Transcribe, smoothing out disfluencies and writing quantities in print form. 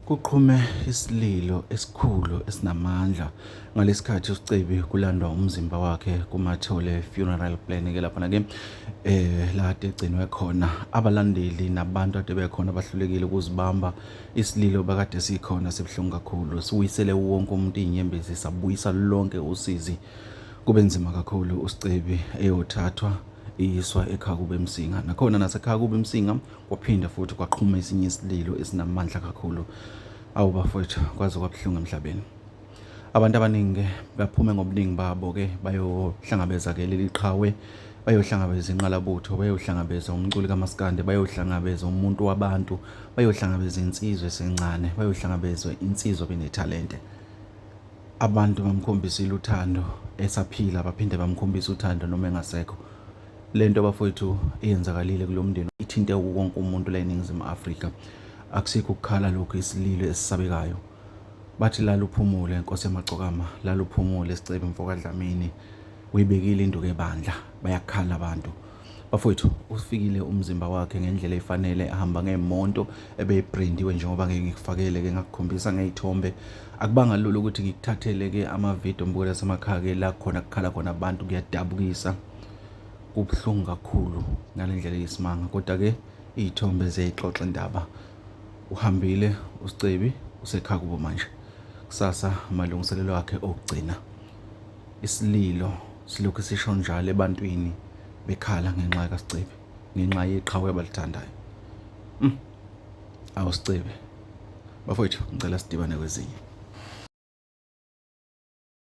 Kuqhume isililo esikhulu esinamandla ngalesikhathi uSicebi kulandwa umzimba wakhe kuMathole Funeral Plan ke laphana ke la kade egcinwe khona. Abalandeli nabantu ade bekhona bahlulekile ukuzibamba isililo bakade sikhona sibuhlungu kakhulu, siwisele wonke umuntu iy'nyembezi, sabuyisa lonke usizi. Kube nzima kakhulu uSicebi eyothathwa iyiswa ekhaya kubo eMsinga. Nakhona nasekhaya kubo eMsinga Kwaphinda futhi kwaqhuma esinye isililo esinamandla kakhulu. Awu bafowethu, kwaze kwabuhlungu emhlabeni. Abantu abaningi-ke baphume ngobuningi babo-ke bayohlangabeza-ke leli qhawe, bayohlangabeza inqalabutho, bayohlangabeza umculi kamaskandi, bayohlangabeza umuntu wabantu, bayohlangabeza insizwa esencane, bayohlangabeza insizwa benethalente. Abantu bamkhombisile uthando esaphila, baphinde bamkhombisa uthando noma engasekho. Le nto bafowethu eyenzakalile kulo mndeni ithinte wonke umuntu la eNingizimu Afrika. Akusikho ukukhala lokhu, isililo esisabekayo. Bathi lala uphumule Nkosi yamagcokama, lala uphumule Sicebi mfokaDlamini. Uyibekile induku ebandla, bayakhala abantu. Bafowethu ufikile umzimba wakhe ngendlela efanele, ahamba ngemonto ebeyibhrendiwe njengoba ngeke ngikufakele-ke ngakukhombisa ngey'thombe. Akubanga lula ukuthi ngikuthathele-ke amavidiyo mbukela semakhaya-ke la khona kukhala khona abantu kuyadabukisa. Kubuhlungu kakhulu ngale ndlela eyisimanga kodwa-ke iy'thombe ziyayixoxa indaba. Uhambile uSicebi usekhaya kubo manje. Kusasa amalungiselelo akhe okugcina. Isililo silokhu sisho njalo ebantwini bekhala ngenxa kaSicebi, ngenxa yeqhawe abalithandayo. Awu Sicebi. Bafowethu ngicela sidibane kwezinye.